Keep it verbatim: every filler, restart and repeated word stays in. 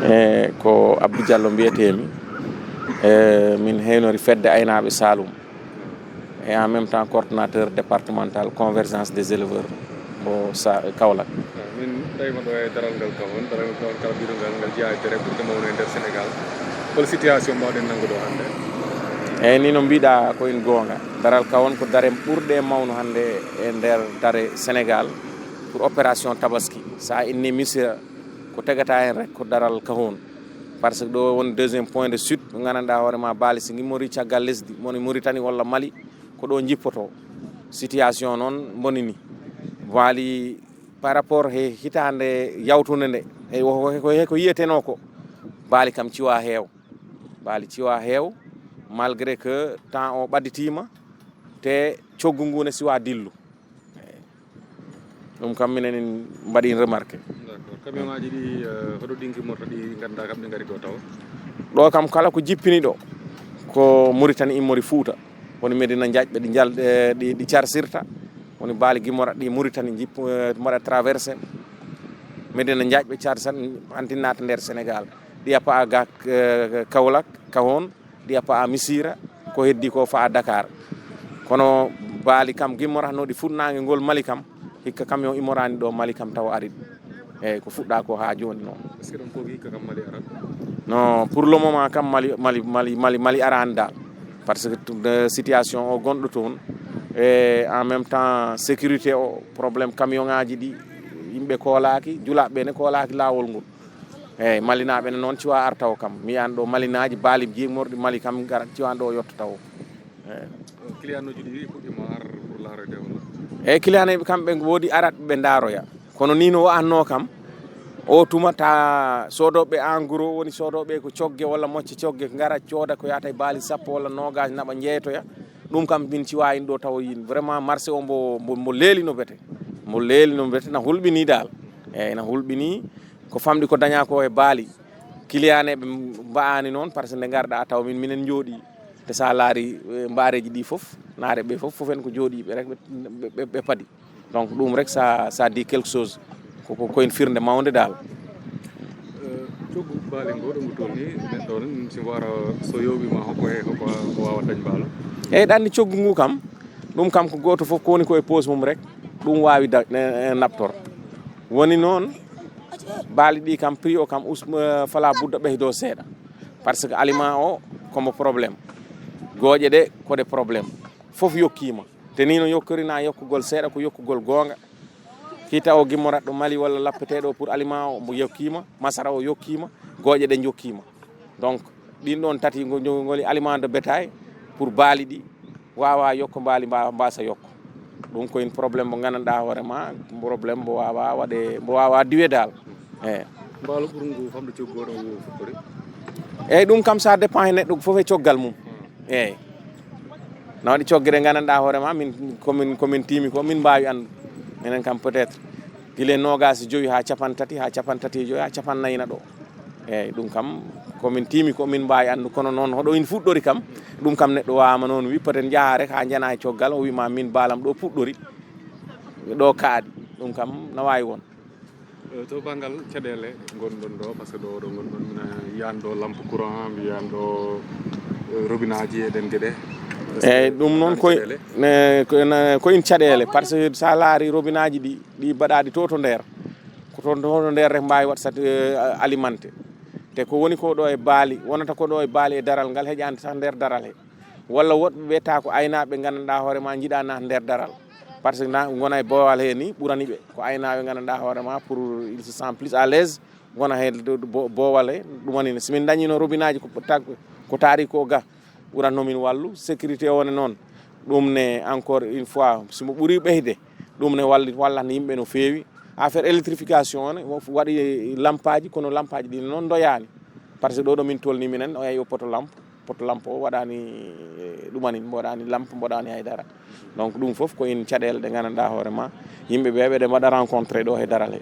E ko Abdou Diallo mbiyeteemi. E min heynori fedde aynaaɓe Saloum, et en même temps coordonnateur départemental convergence des éleveurs mo Sa- Kaolack. Min tawima ɗo e daral ngal Kahone. Daral ngal Kahone kala mbiɗo ngal, ngal jeyaa e dere ɓurde mawno e nder Sénégal. Hol situation mbawɗen nanngude o hannde? Eyyi, ni no mbiɗa ko in goonga. Daral Kahone ko dare ɓurɗe mawno hannde e nder dare Sénégal pour opération Tabaski. Sa inni Missirah, ko tegata heen rek ko daral Kahone. Par ce que ɗo woni deuxième point de chute, ɓe nganndanɗaa hoore ma baali so ngimmori caggal lesdi, woni Mauritanie walla Mali, ko ɗo jippoto. Situation noon mboni ni. Baali par rapport he hitaande yawtunde nde, e ko, ko, ko, ko yiyetenoo ko, baali kam ciwa heew. Baali ciwa heew, malgré que temps o ɓadditiima, te coggu ngu ne siwa dillu. Ɗum kam minen en mbaɗi remarqué. D'accord. Camion aji ɗi, eh, hoɗo ɗi gimmorta ɗi ngannduɗaa kam ɗi ngari ɗo taw? Ɗo kam kala ko jippini ɗo, ko Mauritanie immori Fuuta. Woni Medina Ndiaye ɓe ɗi njal-, eh, ɗi, ɗi carsirta. Woni baali gimmora ɗi Mauritanie jippo, eh, mbaɗa traversé. Medina Ndiaye ɓe carsan antin naata nder Sénégal. Ɗi appa ga, eh, Kaolack, Kahone, ɗi appa Missirah, ko heddi ko fa'a Dakar. Kono baali kam gimmoratnooɗi fuɗnaange ngol Mali kam, hikka camion immorani ɗo Mali kam tawa ari. Eyyi, ko fuɗɗa ko haa jooni noon. Est-ce que ɗon fof hikka kam Mali ara? Non, pour le moment kam Mali, Mali, Mali, Mali, Mali arani dal. Par ce que tout, eh, situation o gonɗo toon, e en même temps sécurité o, problème camion ngaji ɗi, yimɓe koolaaki, julaaɓe ne koolaaki laawol ngol. Eyyi, Malinaaɓe ne noon ciwa ar taw kam. Mi yiyan ɗo Malinaaji, baali jiimorɗi Mali kam, gara ciwan ɗo yotto taw. Eyyi. Client uji ɗi puɗɗima ar pour laaroyde on? Eyyi, client eɓe kamɓe woodi arat ɓe ndaaroya. Kono ni no wa'anno kam, o tuma ta soodooɓe en gros, woni soodooɓe ko cogge walla mocce cogge, ngara cooda ko yahata e baali sappo walla noogas naɓa njeeytoya. Ɗum kam min ciwa in ɗo taw yin. Vraiment marché o mbo, mbo, mbo leeli no bete. Mbo leeli no bete, na hulɓini dal. Eyyi, na hulɓini. Ko famɗi ko daña ko e baali, client ɓe mba'ani noon, par ce que nde ngarɗa a taw min, minen njooɗi. Te sa laari, eh, mbaareeji ɗi fof, naare ɓe fof, fof en ko jooɗiiɓe rek, ɓe, ɓe, ɓe, ɓe padi. Donc ɗum rek ça, ça dit quelque chose. Ko, ko, ko en firnde mawnde dal. Eh, coggu baali ngo ɗo ngo tolni, neɗɗo on, si wara, so yooɓima, hoko he, hoko, hoko waawa dañ baalo? Eyyi, ɗanni coggu ngu kam, ɗum kam ko gooto fof ko woni ko e poos mum rek, ɗum waawi da-, e, e, naɓtor. Woni noon, baali ɗi kam, prix o kam, us-, eh, fala budda ɓeydo seeɗa. Par ce que aliment o, komo problème. Gooƴe ɗe, ko ɗe problème. Fof yokkiima. Te ni no yokkorina yokkugol seeɗa, ko yokkugol goonga. Hita o gimmorat ɗo Mali walla lappeteeɗo pour aliment o, mbo yokkiima, masara o yokkiima, gooƴe ɗe jokkiima. Donc, ɗin ɗon tati ngo, ngo, ngoni aliment de bétail pour baali ɗi, waawa yokko, mbaali mba-, mbasa yokko. Ɗum ko une problème mo nganndanɗaa hoore ma, problème mbo waawa waɗe, mbo waawa diwe dal. Eyyi. Mbaalo ɓurngu famɗo coggu o ɗo fuɗɗori? Eyyi, ɗum kam ça dépend e neɗɗo fof e coggal mum. Eyyi. Na waɗi cogge ɗe nganndanɗaa hoore ma, min, komin, komin tiimi ko, min mbaawi anndu. Minen kam peut-être, gila e noogas e jowi haa capanɗe tati, haa capanɗe tati e jowi, haa capanɗe nayi na ɗo. Eyyi, ɗum kam, komin tiimi ko min mbaawi anndu, kono noon hoɗo in fuɗɗori kam, ɗum kam neɗɗo waawama noon wi, peut-être njaha rek haa njana e coggal, o wima min baalam ɗo puɗɗori, ɗo kaaɗi, ɗum kam na waawi won. Eh, to banngal caɗeele ngonɗon ɗo, par ce que ɗo, ɗo ngonɗon, mina yiyan ɗo lampe courant, mi yiyan ɗo, eh, robinaaji e ɗen geɗe. Est-ce que Eyyi, ɗum noon ɗan koye, caɗeele? Ne, ko, ne, ko in caɗeele, par ce que sa laari robinaaji ɗi, ɗi mbaɗaaɗi to, to nder, ko toon to, to nder rek mbaawi waɗ sat, eh, alimenté. Te ko woni ko ɗo e baali, wonata ko ɗo e baali e daral ngal, heƴaani tan nder daral he. Walla woɗɓe ɓe tawa ko aynaaɓe nganndanɗaa hoore ma njiɗa naat nder daral. Par ce que na ngona e boowal he ni ɓurani ɓe. Ko aynaaɓe nganndanɗaa hoore ma pour il se sent plus à l'aise, ngona he do, do, bo-, boowal he, ɗum woni ne. Si min dañino robinaaji ko ta-, ko taari ko ga, ɓuratno min wallu. Sécurité o ne noon, ɗum ne encore une fois, si mo ɓuri ɓeyde, ɗum ne walli-, wallatno yimɓe no feewi. Affaire électrification o ne, wo-, waɗi lampaaji, kono lampaaji ɗi noon ndoyaani. Par ce que ɗo, ɗo min tolni minen, o yeeyi o poto lampe. Poto lampe o waɗaani, eh, ɗumanin, mbo waɗaani lampe, mbo waɗaani haydara. Donc ɗum fof ko in caɗeele ɗe nganndanɗaa hoore ma, yimɓe ɓe ɓeɗe mbaɗa rencontré ɗo he daral he.